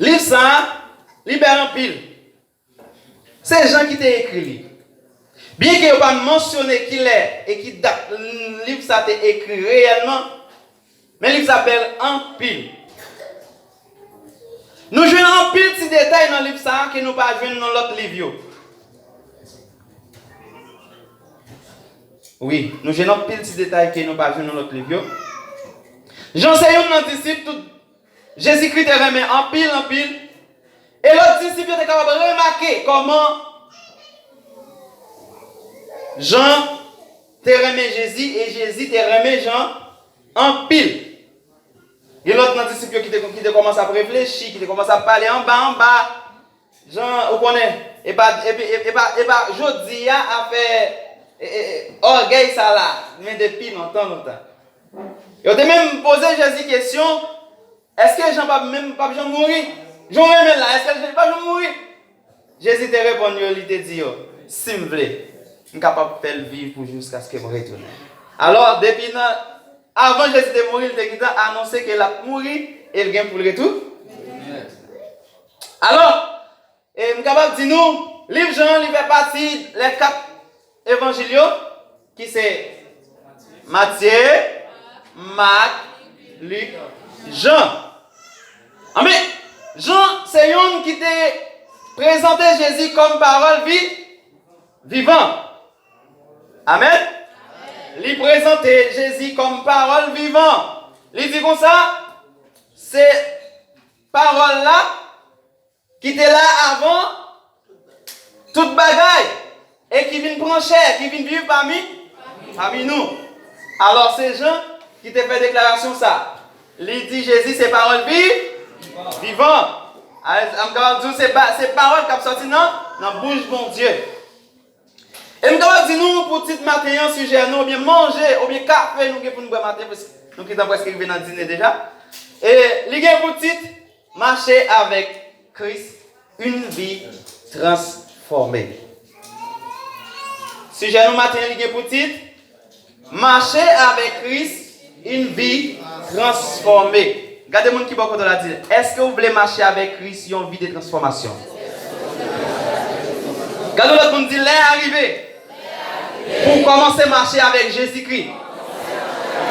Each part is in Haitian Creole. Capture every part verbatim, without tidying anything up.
Liv sa a, li bèl anpil. Se Jan ki te ekri li. Byenke yo pa mansyone kilè e ki dat liv sa te ekri reyèlman, men liv sa bèl anpil. Nou jwenn anpil ti detay nan liv sa a ke nou pa jwenn nan lòt liv yo. Wi, nou jwenn anpil ti detay ke nou pa jwenn nan lòt liv yo. Jan se youn nan disip tout Jezikri te renmen anpil, anpil. E lòt disip yo te kapab remake kòman Jan te renmen Jezi e Jezi te renmen Jan anpil. Gen lòt nan disip yo ki te, ki te kòmanse ap reflechi, ki te kòmanse ap pale anba, anba. Jan, ou konnen, e pa, e, e, e pa, e pa jodi a afè e, e, e, ògèy sa la, men depi lontan, lontan. Yo te menm poze Jezi kesyon, èske Jan p ap menm, p ap janm mouri? Jan w renmen l la, èske Jezi p ap janm mouri? Jezi te reponn yo, li te di yo, si m vle, m kapab fè l viv pou jiskaske m retounen. Alò, depi nan, avan Jezi te mouri, li te gentan anonse ke l ap mouri e l gen pou l retou-, alò, e m kapab di nou, liv Jan an, li fè pati lè kat evanjil yo, ki se Matye, Mak, Lik, Jan. Anben, Jan se youn ki te prezante Jezi kòm pawòl vi-, vivan. Amèn. Li prezante Jezi kòm pawòl vivan. Li di konsa, se pawòl la ki te la avan tout bagay, e ki vin pran chè, ki vin viv pami, pami nou. Alò, se Jan ki te fè deklarasyon sa. Li di Jezi se pawòl vi-, vivan. A, m kapab di w se ba-, se pawòl k ap sòti nan, nan bouch Bondye. E m kapab di nou pou tit maten an, sijè nou, oubyen manje, oubyen kafe nou gen pou nou bwè maten, paske nou gentan prèske rive nan dine deja. E li gen pou tit, Mache avec Christ, une vie transformée. Sijè nou maten an, li gen pou tit, Mache avec Christ, une vie transformée. Gade moun ki bò kote w la, di l, èske w vle mache avèk Kris yon vi de transfòmasyon? Gade yon lòt moun, di l, lè a rive pou w kòmanse mache avèk Jezikri.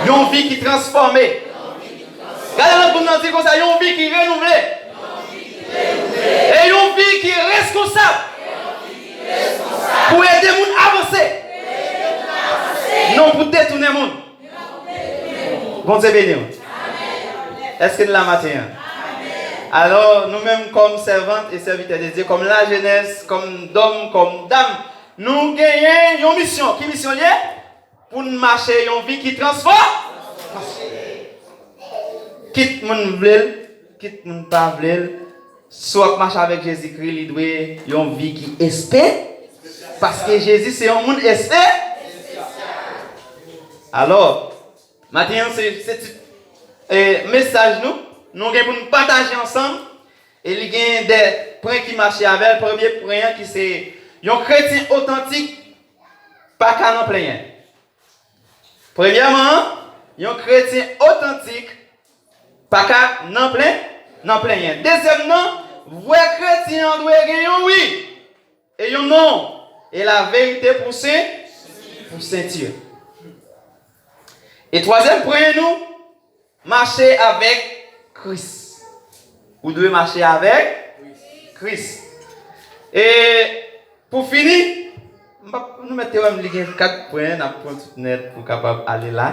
Yon vi ki transfòme. Gade lòt moun nan, di l konsa, yon vi ki renouvle. E yon vi ki reskonsab pou ede moun avanse. Non pou detounen moun. Bondye beni w. Èske n la maten an? Alò, nou menm kòm sèvant e sèvitè de Dye, kòm lajenès, kòm dòm, kòm dam, nou genyen yon misyon. Ki misyon l ye? Pou n mache yon vi ki transfò-, kit moun vle l, kit moun pa vle l, si w ap mache avèk Jezikri, li dwe yon vi ki espe-, paske Jezi se yon moun espe-, alò, maten an, se, se tit, e, mesaj nou, nou gen pou n pataje ansanm, e li gen de pwen ki mache avè l. Premye pwen an ki se yon kretyen otantik pa ka nan plenyen. Premyèman, yon kretyen otantik pa ka nan plen-, nan plenyen. Dezyèm nan, vrè kretyen an dwe gen yon wi e yon non, e laverite pou sen-, pou senti. E twazyèm pwen nou, mache avèk Kris. Ou dwe mache avèk Kris. E pou fini, m p ap, nou mèt te wè m li gen kat pwen, n ap pran tout nèt pou kapab ale la,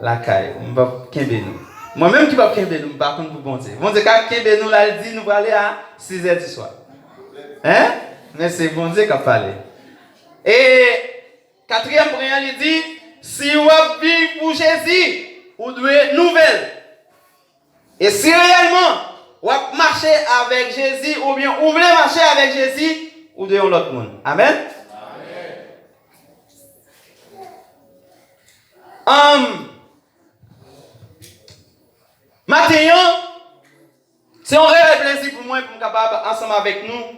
lakay. M p ap kenbe nou. Mwen menm ki p ap kenbe nou, m pa konn pou Bondye. Bondye ka kenbe nou la, l di nou prale a sis è di swa. Hein? Men se Bondye k ap pale. E katriyèm pwen an, li di, si w ap viv pou Jezi, ou dwe nouvèl. E si reyèlman w ap mache avèk Jezi, oubyen ou vle mache avèk Jezi, ou dwe yon lòt moun. Amèn? Anm, maten an, se yon reyèl plezi pou mwen pou m kapab ansanm avèk nou,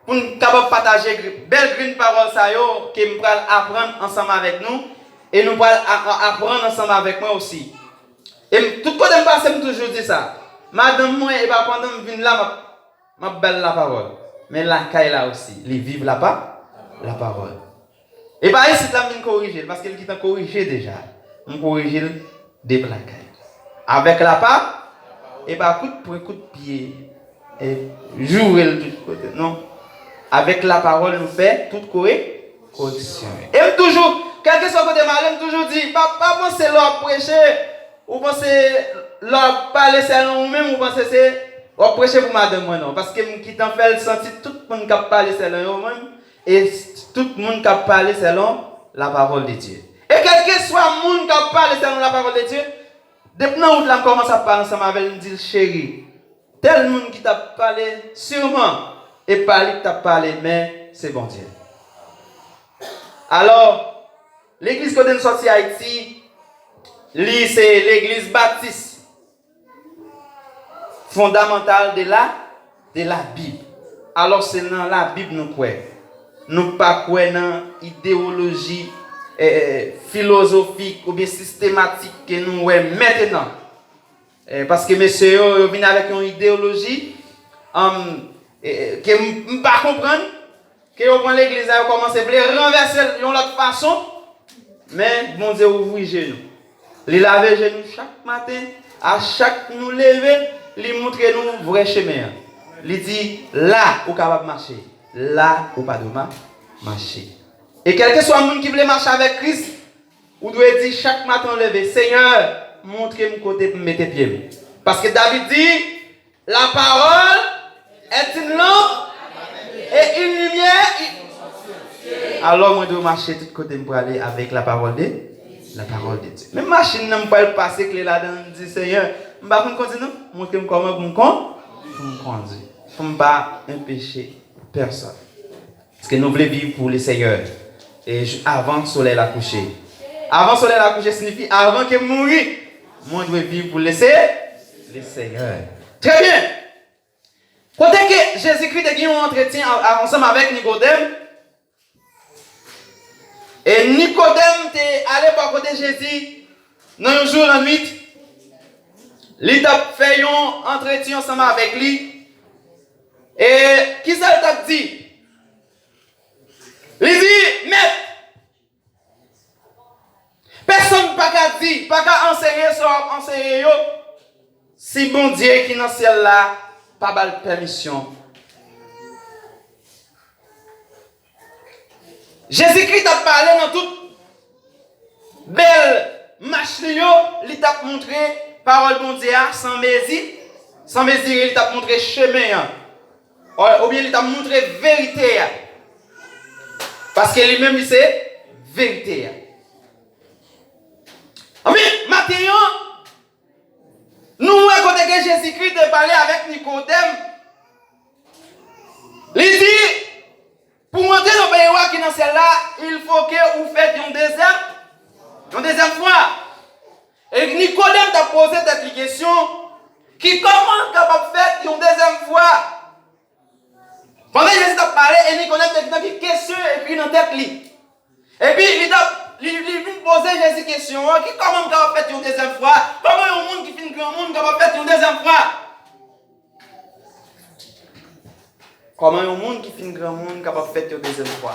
pou n kapab pataje gr-, bèl grenn pawòl sa yo ke m pral aprann ansanm avèk nou, e nou pral a-, a-, aprann ansanm avèk mwen osi. E m, tout kote m pase, m toujou di sa. Madanm mwen, e pa pandan m vin la, m ap, M ap ba l lapawòl. Men lakay la osi, li viv lapa, lapawòl. E pa isit la m vin korije l, paske l gentan korije deja. M korije l depi lakay. Avèk lapa, e pa kout pwen, kout pye, e joure l tout kote. Non. Avèk lapawòl, nou fè tout kore-, koreksyon. E m toujou, kèlkeswa kote m ale, m toujou di, pa, pa panse lè w ap preche, ou panse lè w ap pale sèlman ou menm, ou panse se, w ap preche pou madanm mwen, non. Paske m gentan fè l santi tout moun k ap pale sèlman yo menm, e s-, tout moun k ap pale selon la parole de Dieu. E kèlkeswa moun k ap pale selon la parole de Dieu, depi nan wout la, m kòmanse ap pale ansanm avè l, m di l, cheri, tèl moun ki t ap pale, siman, e pa li ki t ap pale, men se Bondye. Alò, legliz kote n sòti Ayiti, li se legliz batis fondamantal de la, de la Bib. Alò, se nan Labib nou kwè. Nou pa kwè nan idewoloji, eh, filozofik oubyen sistematik ke nou wè mentenan. Eh, paske mesye yo, yo vin avèk yon idewoloji, um, eh, ke m, m pa konprann. Ke yo pran legliz la, yo kòmanse vle ranvèse l yon lòt fason, men Bondye ouvri je nou. Li lave je nou chak maten, a chak nou leve, li moutre nou vrè chemen an. Li di, la ou kapab mache, la ou pa dwe ma-, mache. E kèlkeswa moun ki vle mache avèk Kris, ou dwe di chak maten w leve, Senyè, montre m kote pou m mete pye m. Paske David di, la parole est une lampe et une lumière. Alò, mwen dwe mache tout kote m prale avèk la parole de, la parole de Dieu. Menm machin nan m pral pase kle ladan l, m di, Senyè, m pa konn kondwi non, montre m kòman pou m kon-, pou m kondwi. Pou m pa anpeche pèsòn. Paske nou vle viv pou le Seyè. E jou, avan solèy la kouche. Avan solèy la kouche siyifi avan ke m mouri, mwen dwe viv pou le Se-, le Seyè. Trè byen. Kote ke Jezikri te gen yon antretyen a-, a-, ansanm avèk Nikodèm, e Nikodèm te ale bò kote Jezi nan yon jou lannwit, li t ap fè yon antretyen ansanm avèk li. E kisa l t ap di? Li di, Mèt, pèsonn pa ka di, pa ka anseye sa w ap anseye yo, si Bondye ki nan syèl la pa ba l pèmisyon. Jezikri t ap pale nan tout bèl mach li yo, li t ap montre pawòl Bondye a san mezi, san mezire, li t ap montre chemen an. Oubyen li t ap montre verite a. Paske li menm, li se verite a. Anpi, maten an, nou wè kote ke Jezikri te pale avèk Nikodèm. Li di, pou w antre nan peyi wa ki nan syèl la, il faut que ou fèt yon dezyèm, yon dezyèm fwa. E Nikodèm t ap poze tèt li kesyon, ki kòman l kapab fèt yon dezyèm fwa? Pandan Jezi t ap pale, e Nikodèm te gen kesyon ekri nan tèt li. Epi li t ap, li, li vin poze Jezi kesyon an, ki kòman m kapab fèt yon dezyèm fwa? Kòman yon moun ki fin granmoun kapab fèt yon dezyèm fwa? Kòman yon moun ki fin granmoun kapab fèt yon dezyèm fwa?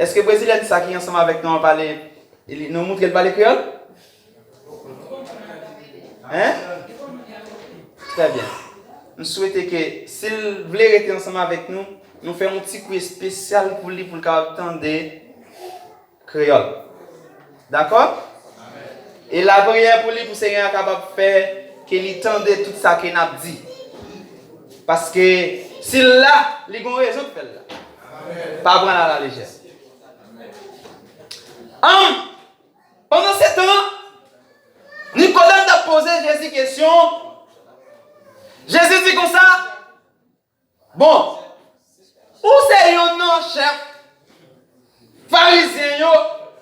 Èske Brezilyèn sa ki ansanm avèk nou an pale, li, nou montre l pale kreyòl? Hein? Trè byen. M swete ke si l vle rete ansanm avèk nou, nou fè yon ti kou espesyal pou li, pou l kapab tande kreyòl. Dakò? E lapriyè pou li, pou Senyè a kapab fè ke li tande tout sa ke n ap di. Paske si l la, li gon rezon k fè l la. Pa pran l alalejè. An, pandan se tan, Nikodèm t ap poze Jezi kesyon. Jezi di konsa, bon, ou se yonn nan chèf Farizyen yo,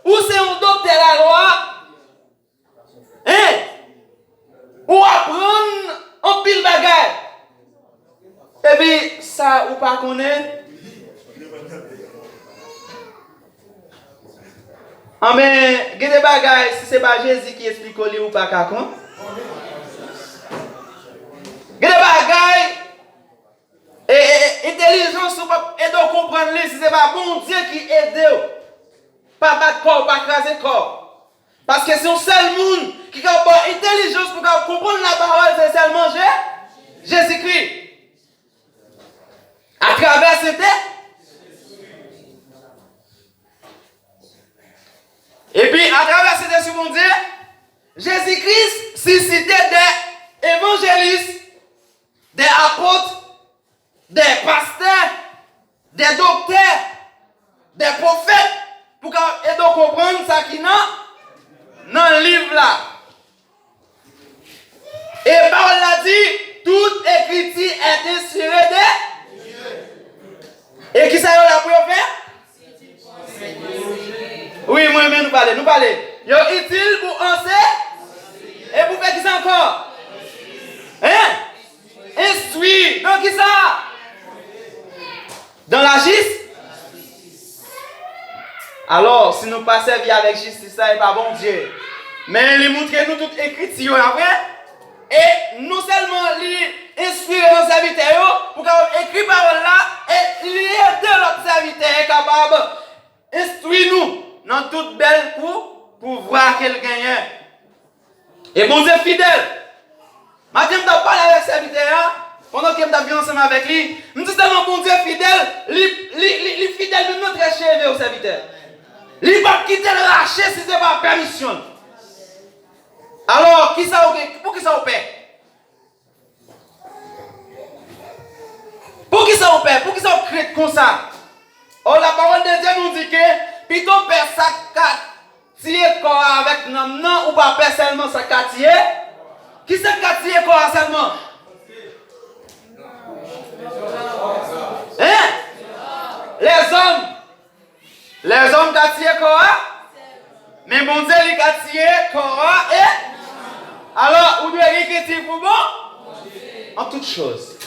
ou se yon doktè lalwa, hein? Ou aprann anpil bagay. Epi sa ou pa konnen? Anben, gen de bagay, si se pa Jezi ki esplike w li, ou pa ka kon-, gen de bagay, entèlijans ou p ap ede w konprann li si se pa Bondye ki ede w. Pa bat kò w, pa kraze kò w. Paske se yon sèl moun ki ka ba w entèlijans pou w ka konprann lapawòl, se sèlman Je-, Jezikri. Atravè Sentè-, epi atravè Sentespri Bondye, Jezi Kris sisite de evanjelis, de apot, de pastè, de doktè, de pwofèt, pou ka ede w konprann sa ki nan, nan liv la. E pawòl la di, tout ekriti est inspiré de. E kisa yo la pou yo fè? Wi, mwen renmen nou pale, nou pale. Yo itil pou anse-, e pou fè kisa ankò? Hein? Enstwi. Nan kisa? Dans la jis-, alò, si nou pa sèvi avèk jistis la, e pa Bondye. Men li moutre nou tout ekriti yo, pa vre? E non sèlman li enspire nan sèvitè yo, pou kapab ekri pawòl la, e li ede lòt sèvitè kapab enstwi nou nan tout bèl pou, pouvwa ke l genyen. E Bondye fidèl. Maten, m t ap pale avèk sèvitè a, pandan ke m t ap viv ansanm avèk li, m di tèlman Bondye fidèl, li, li, li, li fidèl menm nan trè cheve w, sèvitè. Li p ap kite l rache si se pa pèmisyon l. Alò, kisa w gen, poukisa w pè? Poukisa w pè? Poukisa w krent konsa? Ò, lapawòl de Dye nou di ke pito pè sa k ka tiye kò a avèk nanm nan, ou pa pè sèlman sa k ka tiye. Kisa k ka tiye kò a sèlman? Hein? Lèzòm. Lèzòm ka tiye kò a, men Bondye li ka tiye kò a e. Alò, ou dwe gen krentif pou Bon-, en toutes choses.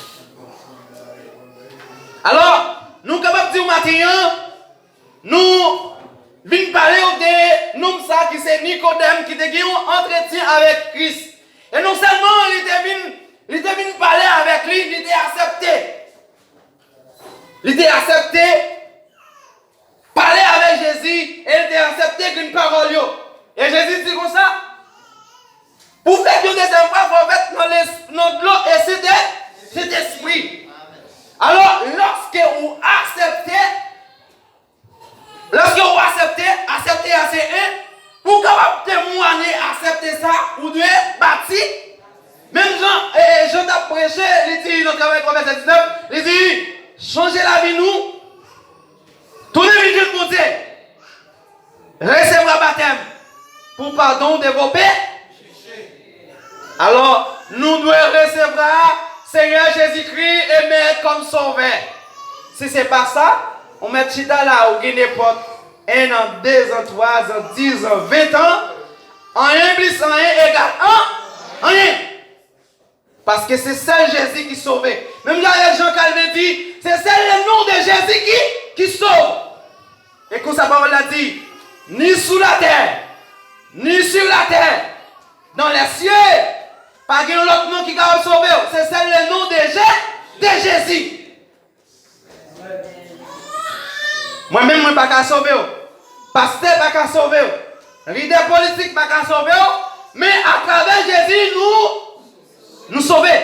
Alò, nou kapab di w maten an, nou vin pale w de nonm sa ki se Nikodèm ki te gen yon antretyen avèk Kris. E non sèlman li te vin, li te vin pale avèk li, li te aksepte. Li te aksepte pale avèk Jezi e l te aksepte grenn pawòl yo. E Jezi di konsa, pou fèt yon dezyèm fwa, fò w fèt nan les-, nan dlo e Sentè-, Sentespri. Alò, lòske ou aksepte, lòske ou aksepte, aksepte a se en, pou w kapab temwanye aksepte sa, ou dwe bati. Menm jan, e, Jan t ap preche, li di nan Travay twa vèsè diznèf, li di, chanje lavi nou, tounen vin jwenn Bondye, resevwa batèm pou padon de vo pe-. Alò, nou dwe resevwa Senyè Jezikri e Mèt kòm Sovè. Si se pa sa, ou mèt chita la, ou gen nenpòt en an, de zan, twa zan, dis zan, ven tan, anyen plis anyen egal an-, anyen. Paske se sèl Jezi ki sove. Menm jan avèk Jan Kalven di, se sèl le non de Jezi ki, ki sove. E konsa pawòl la di, ni sou latè, ni sur la terre, dans les cieux, pa gen yon lòt non ki kapab sove w. Se sèl le non de Je-, de Jezi. Mwen menm, mwen pa ka sove w. Pastè pa ka sove w. Lidè politik pa ka sove w. Men atravè Jezi, nou, nou sove.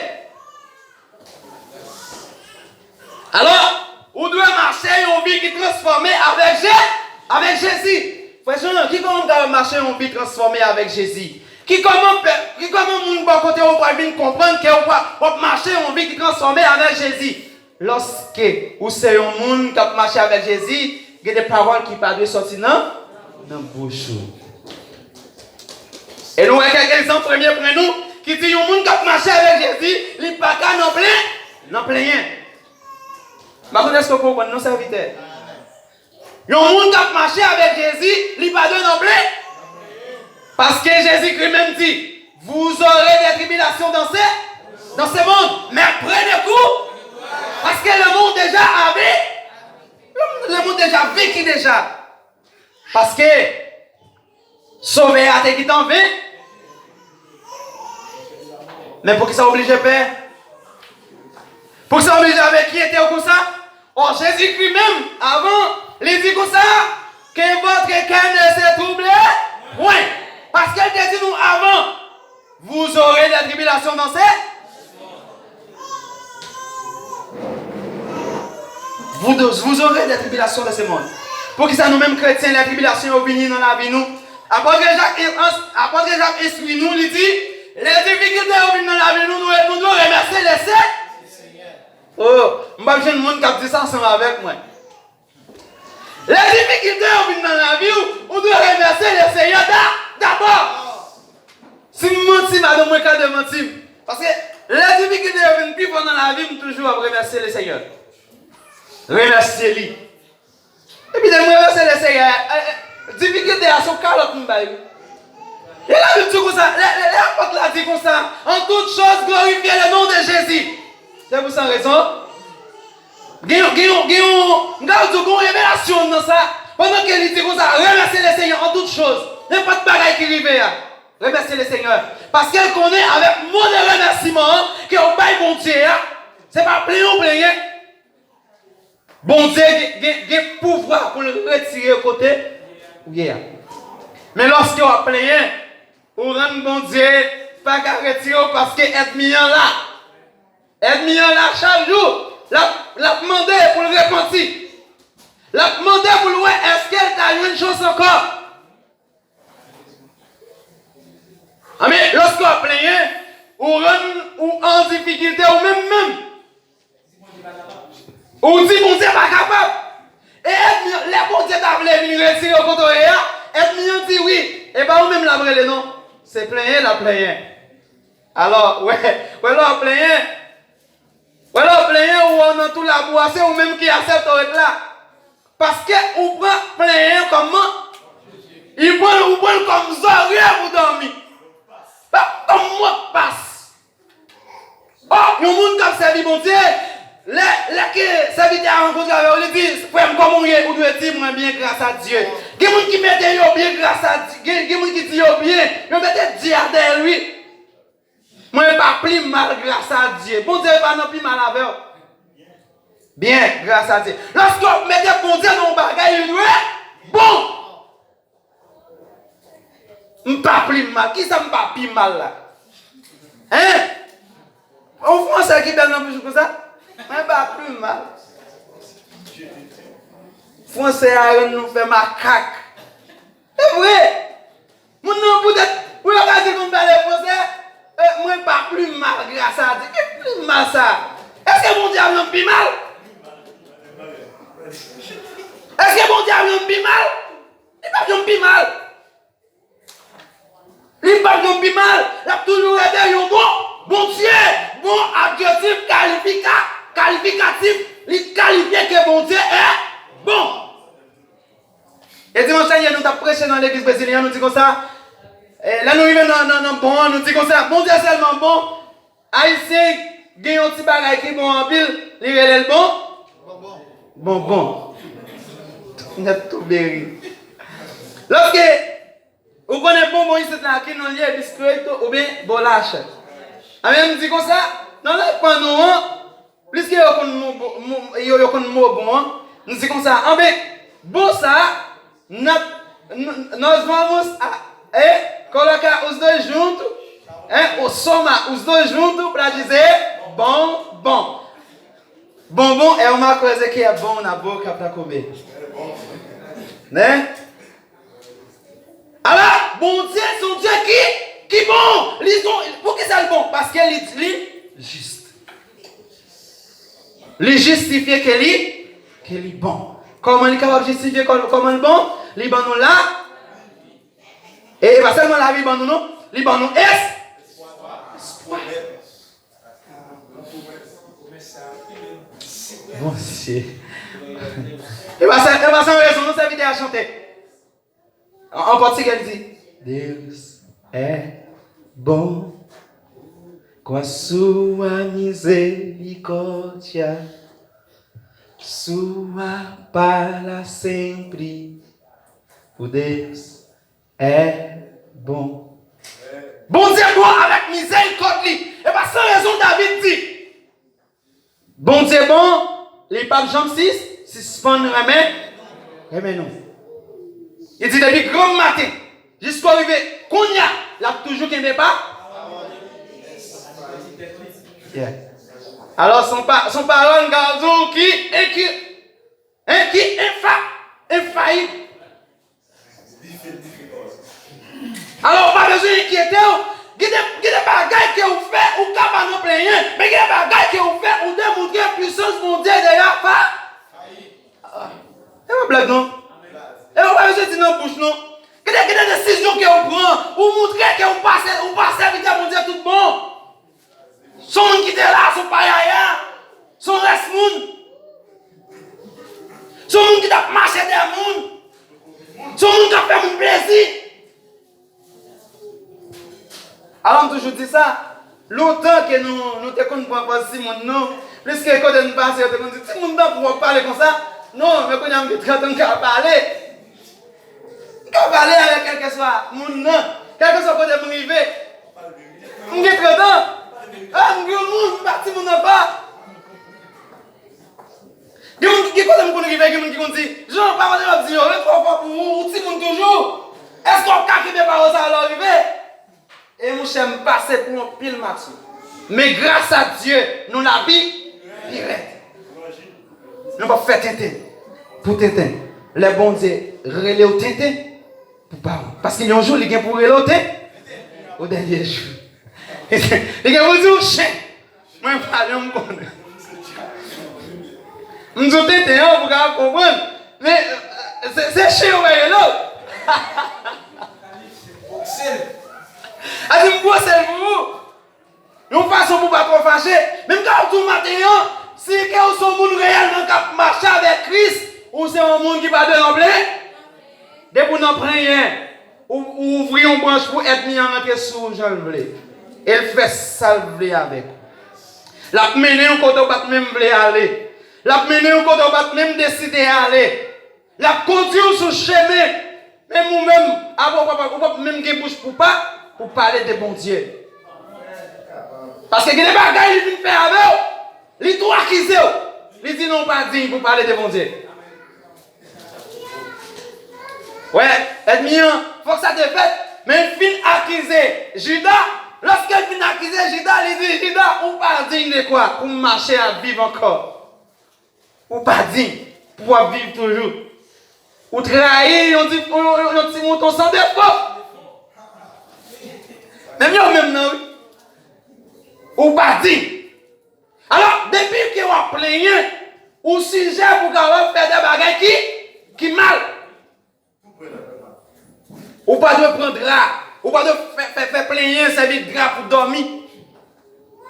Alò, ou dwe mache yon vi ki transfòme avèk Je-, avèk Jezi. Frè Jean, ki kòman m ka mache yon vi transfòme avèk Jezi? Ki kòman pè-, ki kòman moun bò kote w pral vin konprann ke w pral, w ap mache yon vi ki transfòme avèk Jezi? Lòske ou se yon moun k ap mache avèk Jezi, gen de pawòl ki pa dwe sòti nan, nan bouch ou. E nou wè kèk egzanp, premye pwen nou, ki di yon moun k ap mache avèk Jezi, li pa ka nan plen-, nan plenyen. M pa konn èske w konprann non, sèvitè. Yon moun k ap mache avèk Jezi, li pa dwe nan plen-. Paske Jezikri menm di, vous aurez des tribulations dans ce, dans ce monde, mais prenez courage. Paske le monde déjà a vi-, le monde déjà vaincu déjà. Paske Sovè a te gentan ven-. Men poukisa w oblije pè? Poukisa w oblije ap enkyete w konsa? Ò, Jezikri menm, avan, li di konsa, que votre cœur ne se trouble point. Paske l te di nou avan, vous aurez des tribulations dans ce vous, vous aurez des tribulations dans ce monde. Poukisa nou menm kretyen, lè tribilasyon yo vini nan lavi nou? Apòt Jak, apòt Jak enstwi nou, li di, lè difikilte yo vin nan lavi nou, nou, nou dwe remèsye Leseyè. Oh, m p ap jwenn moun k ap di sa ansanm avèk mwen. Lè difikilte yo vin nan lavi w, ou dwe remèsye Leseyè da, dabò. Si m manti, madanm mwen ka demanti m. Paske lè difikilte yo vin pi fò nan lavi m, m toujou ap remèsye Leseyè. Remèsye li. Epi lè m remèsye Leseyè, eh, eh, difikilte a se yon kalòt m bay wi. E Labib di konsa, lè, lè, lè apòt la di konsa, en toute chose glorifiez le nom de Jésus. C'est pour cette raison. Gen yon, gen yon, gen yon, m ka di w gen yon revelasyon nan sa. Pandan ke li di konsa, remèsye Leseyè en toute chose. Nenpòt bagay ki rive a, remèsye Leseyè. Paske l konnen avèk mo de remèsiman an ke w bay Bondye a, se pa plenyen w plenyen. Bondye gen, gen, gen pouvwa pou l retire w kote ou ye a. Men lòske w ap plenyen, ou rann Bondye pa ka retire w paske ènmi an la. Ènmi an la chak jou, l ap, l ap mande pou l repanti. L ap mande pou l wè èske l ta jwenn chans ankò. Anben, lòske w ap plenyen, ou rann ou an difikilte ou menm menm. Ou di Bondye pa kapab. E ènmi an, lè Bondye ta vle vin retire w kote w ye a, ènmi an di wi, e pa ou menm l ap rele non. Se plenyen l ap plenyen. Alò, wè, wè lè w ap plenyen, wè lè w ap plenyen, ou wè w nan twou labou a, se ou menm ki aksepte w ret la. Paske ou pran plenyen kòman? Ou pran, ou pran l kòm zòrye pou dòmi. Pa kòm modpas. Ò, yon moun k ap sèvi Bondye, lè, lè ke sèvitè a rankontre avè w, li di, frè m, kòman w ye? Ou dwe di, mwen byen, gras a Dye. Gen moun ki mete yo byen, gras a Dye. Gen, gen moun ki di yo byen, yo mete Dye a dèyè l, wi. Mwen pa pi mal, gras a Dye. Bondye pa nan pi mal avè w. Byen, gras a Dye. Lòske w mete Bondye nan yon bagay, li dwe bon. M pa pi mal. Kisa m pa pi mal la? Hein? Yon fransè ki bèl nan bouch ou konsa? Mwen pa pi mal. Fransè a rann nou fè makak. Se vre. Moun nan poutèt, pou yo ka di l konn pale fransè, e, mwen pa pi mal gras a Dye. Ki pi mal sa? Èske Bondye ap janm pi mal? Èske Bondye ap janm pi mal? Li p ap janm pi mal. Li p ap janm pi mal. L ap toujou rete yon bon Bondye. Bon, adjektif kalifika, kalifikatif, li kalifye ke Bondye est bon. E dimanch dènye, nou t ap preche nan legliz brezilyen an, nou di konsa, e, lè nou rive nan, nan, nan bon an, nou di konsa, Bondye sèlman bon. Ayisyen gen yon ti bagay ki bon anpil, li rele l bon? Bonbon. Nèt tou beri. Lòske ou konnen bonbon isit la, ki non l ye, biscoito oubyen bolacha. Anben, m di konsa, nan lang pa nou an, pliske yo konn mo, mo, yo, yo konn mo bon an, m di konsa, anben, bon sa, nat, n-, nós vamos a, eh, colocar os dois junto, eh, ou soma os dois junto pra dizer bonbon. Bonbon é uma coisa que é bom na boca pra comer. Né? Ala, Bondye se yon Dye ki, ki bon. Li se yon, poukisa l bon? Paske li, li jis. Li jistifye ke li, ke li bon. Kòman li kapab jistifye kò-, kòman l bon? Li ban nou la. E, e pa sèlman lavi ban nou, non. Li ban nou es-, espwa. Bondye. E pa sa, e pa san rezon, non, sèvitè a chante. An, an pòtigè, li di, Deus é bom, com a sua misericórdia, sua para sempre. O Deus é bom. Bondye bon avèk mizerikòd li. E pa san rezon David di, Bondye bon, li p ap janm sis, sispann renmen, renmen nou. Li di depi granm maten, jisko rive kounye a, l ap toujou kenbe pa. Yeah. Alò, son pa, son pawòl, m ka di w ki, enki, en, ki enfa, enfayib. Alò, ou pa bezwen enkyete w. Gen de, gen de bagay ke ou fè, ou ka pa nan plenyen, men gen de bagay ke ou fè, ou demontre pwisans Bondye deja fa. Ah, e pa blag non. E ou pa bezwen di nan bouch non. Gen de, gen de desizyon ke ou pran, ou montre ke ou pa se, ou pa sèvitè Bondye tout bon. Se yon moun ki te la, se yon payaya, se yon rès moun. Se yon moun ki t ap mache dèyè moun. Se yon moun k ap fè moun plezi. Alò, m toujou di sa, lontan ke nou, nou te konn pran pòz timoun nou, pliske kote n pase, yo te konn di, "Timoun, tanpri w ap pale konsa." Non, men kounye a m gen trant an, m ka pale. M ka pale avèk kèlkeswa moun nan, kèlkeswa kote m rive. M gen trant an. Ah, m granmoun, m pa timoun ankò. Gen moun, gen kote m konn rive, gen moun ki konn di, "Jan, pa kote w ap di yo, yo twò fò pou ou, ou timoun toujou. Èske w ap ka kenbe pawòl sa a lè w rive?" E monchè, m pase pou anpil mati. Men gras a Dye, nou la pi, pi rèd. Nou p ap fè tenten pou tenten. Lè Bondye rele w tenten, pou pa w. Paske yon jou, li gen pou rele w tenten. O dènye jou. Li gen pou di w chen. Mwen pa janm konnen. M di w tenten an pou w kapab konprann. Men, se, se chen yo rele w. A di m pran sèl pou ou. Yon fason pou w pa twò fache. Men m ka di w maten an, si ke w se yon moun reyèlman k ap mache avèk Kris, ou se yon moun ki pa dwe nan plenyen. Depi w nan plenyen, ou, ou ouvri yon branch pou ènmi an rantre sou ou jan l vle. E l fè sa l vle avèk ou. L ap mennen w kote w pa t menm vle ale. L ap mennen w kote w pa t menm deside ale. L ap kondui w sou chemen. Menm ou menm, apre w p ap, ou p ap menm gen bouch pou pa, pou pale de Bondye. Paske gen de bagay li vin fè avè w, li tou akize w. Li di non, w pa diy pou pale de Bondye. Wè, ènmi an, fòk sa te fèt, men l fin akize Jida. Lòske l fin akize Jida, li di, "Jida, ou pa diy de kwa pou m mache ap viv ankò." Ou pa diy pou w ap viv toujou. Ou trayi yon ti, yon, yon, yon ti mouton san defo. Menm yo menm nan, wi. Ou pa diy. Alò, depi ke w ap plenyen, ou sijè pou w kapab fè de bagay ki, ki mal. Ou pa dwe pran dra. Ou pa dwe fè, fè, fè plenyen sèvi dra pou dòmi.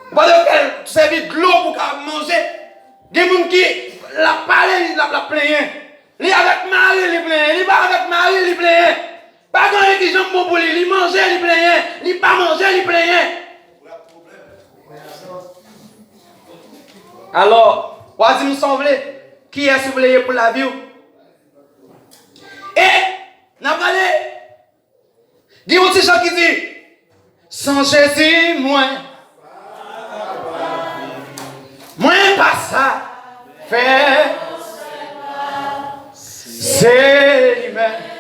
Ou pa dwe fè sèvi dlo pou ka manje. Gen moun ki l ap pale, l ap, l ap plenyen. Li avèk mari, li plenyen. Li pa avèk mari, li plenyen. Pa gen anyen ki janm bon pou li. Li manje, li plenyen. Li pa manje, li plenyen. Alò, w a di m sa w vle. Kiyès ou vle ye pou lavi w? E, n ap gade, gen yon ti chan ki di, "San Jezi, mwen, mwen pa sa fè." Se li menm.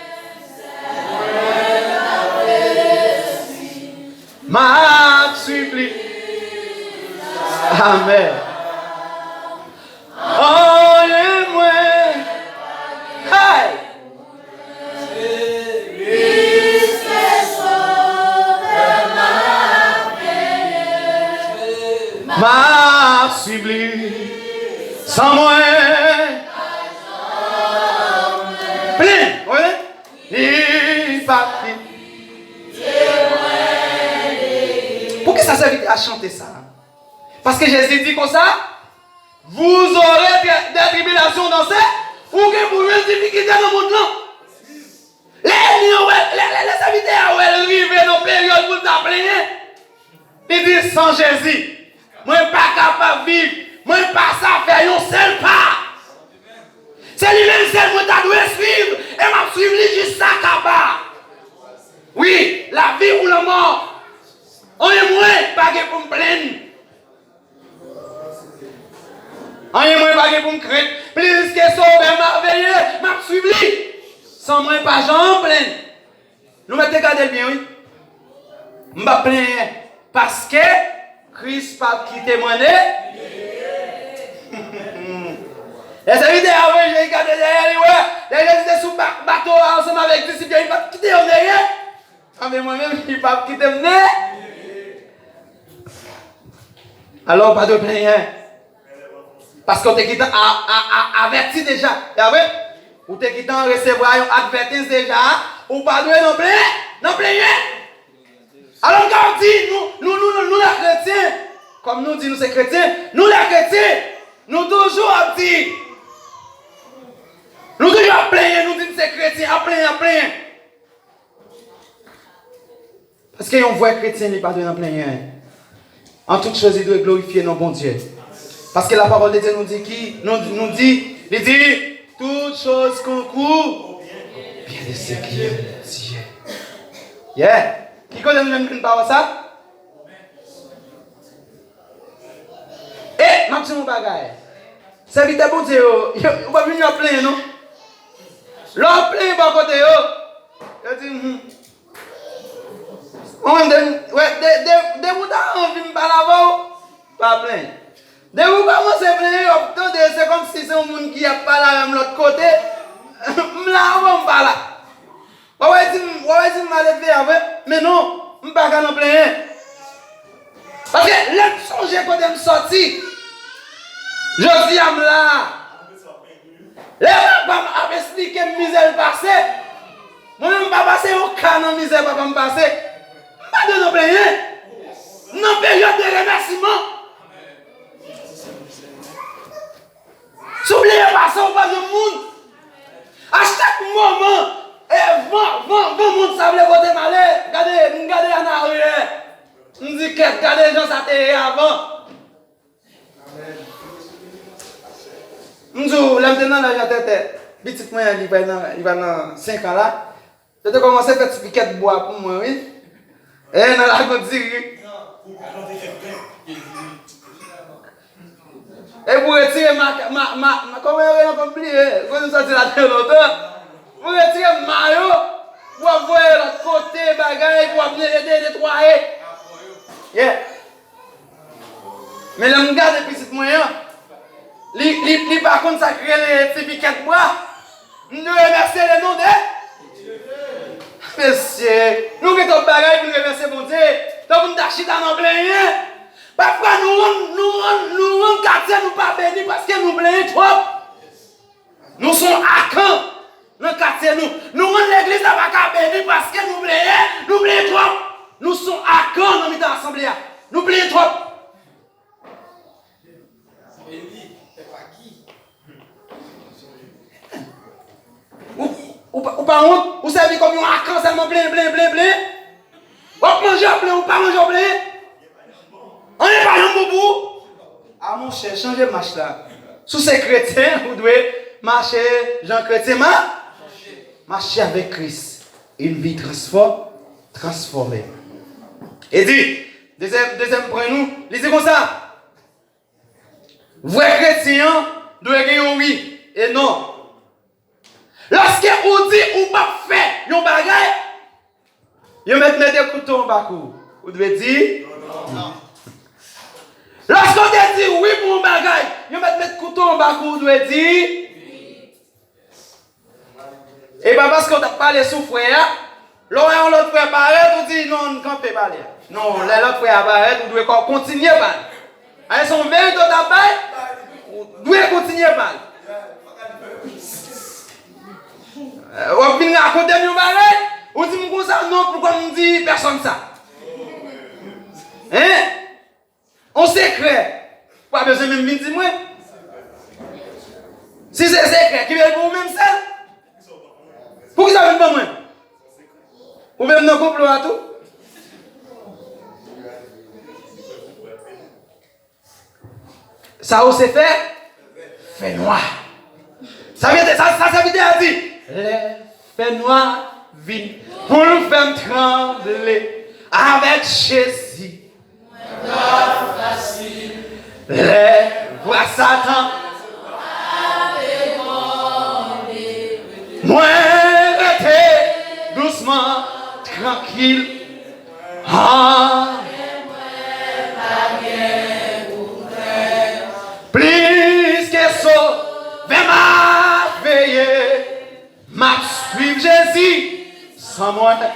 M ap swiv li. Amèn. Anyen mwen. Hey! M ap swiv li. San mwen. Plen, wi. Li pa kite. Poukisa sèvitè a chante sa? Paske Jezi di konsa, "Vous aurez des, des tribulations dans ce," ou gen pou jwenn difikilte nan mond lan. Lè ènmi an wè, lè, lè, lè sèvitè a wè l rive nan peryòd pou l ta plenyen, li di, "San Jezi, mwen pa kapab viv, mwen pa sa fè yon sèl pa." Se li menm sèl mwen ta dwe swiv, e m ap swiv li jiska kaba. Wi, lavi ou lanmò. Anyen mwen pa gen pou m plenn. gen pou m krent. Pliske Sovè m a veye, m ap swiv li. San mwen pa janm plenn. Nou mèt te gade l byen, wi. M p ap plenyen. Paske Kris p ap kite m annik. Lè sèvitè a voye je l gade dèyè li, wè. Lè Jezi te sou ba-, bato a ansanm avèk disip yo, li p ap kite yo annik. Tanbe mwen menm, li p ap kite m annik. Alò, ou pa dwe plenyen. Paske w te gentan a, a, a, avèti deja. E vre? Ou te gentan resevwa yon advètans deja. Ou pa dwe nan plen-, nan plenyen. Alò, m ka di, nou, nou, nou, nou, nou lè kretyen. Kòm nou di nou se kretyen, nou lè kretyen. Nou toujou ap di. Nou toujou ap plenyen, nou di n se kretyen, ap plenyen, ap plenyen. Paske yon vrè kretyen, li pa dwe nan plenyen. En toute chose, li dwe glorifye non Bondye. Paske la parole de Dieu nou di ki, nou, nou di, li di, toute chose concourt au bien de ceux qui aiment Dieu. Yeah. Ki kote nou jwenn pawòl sa? E, m ap di yon bagay. Sèvitè Bondye yo, yo, yo pa vin yo ap plenyen, non. Lè w ap plenyen bò kote yo, yo di, hmm. Mwen menm, de, wè, de, de, depi w ta anvi m pale avè w, pa plenyen. Depi w kòmanse plenyen, yo ap tande, se kòmsi se yon moun ki ap pale avè m lòt kote. M la, avan m pa la. W ap wè di m, w ap wè di m maledve a vre, men non, m pa ka nan plenyen. Paske lè m sonje kote m sòti, jodi a m la. Lè papa m ap esplike m mizè l pase, mwen menm m pa pase yon ka nan mizè papa m pase. M pa dwe nan plenyen. M nan peryòd de remèsiman. Si w bliye pase, w pa jwenn moun. A chak moman, e van, van, van moun sa vle pote m ale. Gade, m gade an aryè. M di, kèt, gade jan sa te ye avan. M di w, lè m te nan laj a Tètè, pitit mwen an, li pral nan, li pral nan senk an la. Yo te kòmanse fè ti pikèt bwa pou mwen, wi. E, nan lagon diri. E pou retire ma, ma, ma, ma, kòman yo rele ankò, m bliye. Kote m sòti la te lontan. Pou retire mayo, pou ap voye lòt kote, bagay, pou ap ne-, ne-, netwaye. Yeah. Men lè m gade pitit mwen an, li, li, li pa konn sa k rele ti pikèt bwa. M dwe remèsye le non de. Mesye, nou gen twòp bagay pou n remèsye Bondye. Tankou n ta chita nan plenyen. Pafwa nou rann, nou rann, nou rann katye nou pa beni paske nou plenyen twòp. Nou se yon akan nan katye nou. Nou rann legliz la pa ka beni paske nou plenyen, nou plenyen twòp. Nou se yon akan nan mitan asanble a. Nou plenyen twòp. Ou, ou, pa- ou pa wont, ou sèvi kòm yon akan sèlman plenyen, plenyen, plenyen, plenyen. W ap manje, w ap plenyen, ou pa manje, w ap plenyen. Anyen pa janm bon pou ou. A monchè, chanje mach la. Si w se kretyen, ou dwe mache jan kretyen ma-, mache avèk Kris. Une vie transform-, transformée. E di, dezyèm, dezyèm pwen nou, li di konsa, vrè kretyen an dwe gen yon wi e non. Lòske ou di ou p ap fè yon bagay, yo mèt mete kouto anba kou w. Ou dwe di non. Lòske w te di wi pou yon bagay, yo mèt met kouto anba kou w. Ou dwe di wi. E pa paske w t ap pale sou frè a, lè w wè yon lòt frè parèt, ou di, "Non, ann kanpe pale a." Non, lè lòt frè a parèt, ou dwe kò-, kontinye pale. Aye, se yon verite w t ap bay, ou dwe kontinye pale. W ap vin rakonte m yon bagay, ou di m konsa, non, poukò m di pèsonn sa? Hein? On sekrè, ou pa bezwen menm vin di mwen. Si se sekrè, kenbe l pou ou menm sèl. Poukisa w vin ban mwen? Ou menm nan konplo a tou? Sa ou se fè? Fè nwa. Sa vle di, sa, sa sèvitè a di? Lè fè nwa vin pou l fè m tranble avèk Jezi. Lè vwa Satan Mwen rete dousman, trankil. Ah. Plis ke Sovè m ap veye, m ap swiv Jezi san mwen.